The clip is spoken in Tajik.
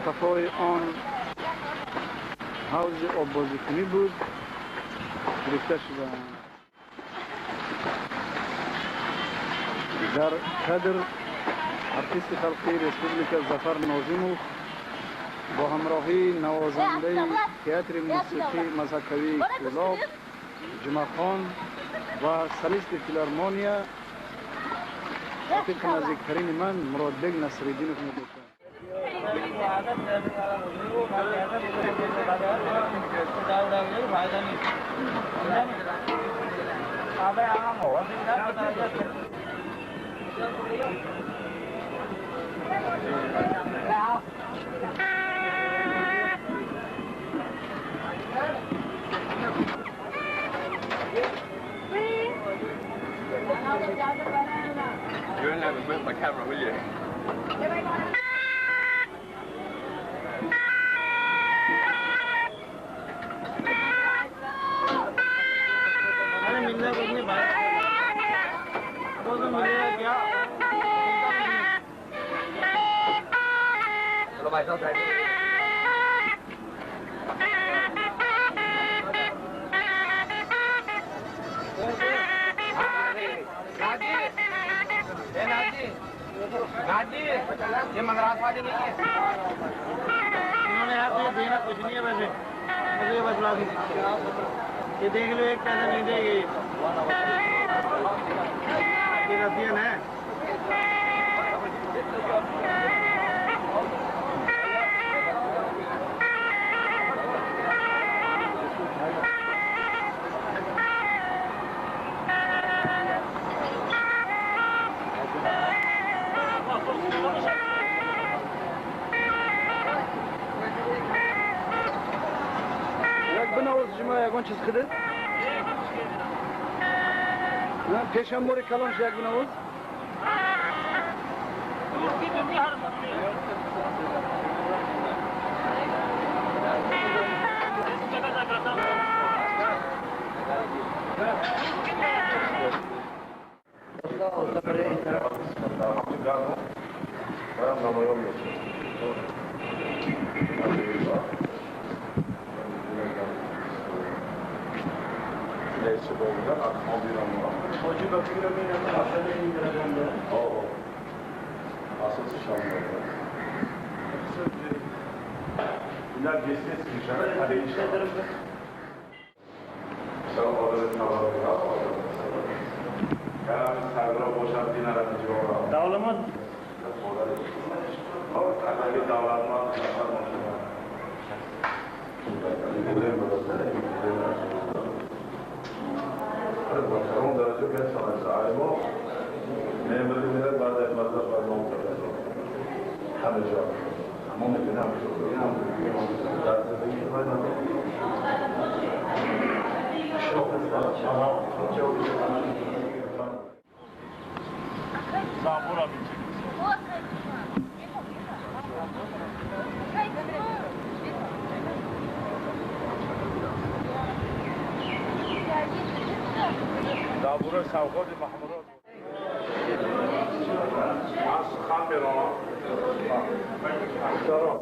قفای آن حوض آب بازیکنی بود گرفته شدند. در کادر артисти халқии республика Зафар Нозимов бо ҳамроҳии навозандаи театри мусиқии мазҳакавии Кӯлоб Ҷумъахон ва солисти филармония рафиқи наздиктарини ман Муродбек Насриддинов мебошад. You won't let me whip my camera, will you? चलो भाई साहब। ये मद्रास वाले नहीं है। इन्होंने यार ये देना कुछ नहीं है वैसे, मुझे ये बतला दी। ये देख लो, एक पैसा नहीं देगी। ये रसियन है। ягон чиз худат? Пешамбори калонш як бинавоз? Дар бораи савғоти Маҳмурод ман сухан меронам. Чаро?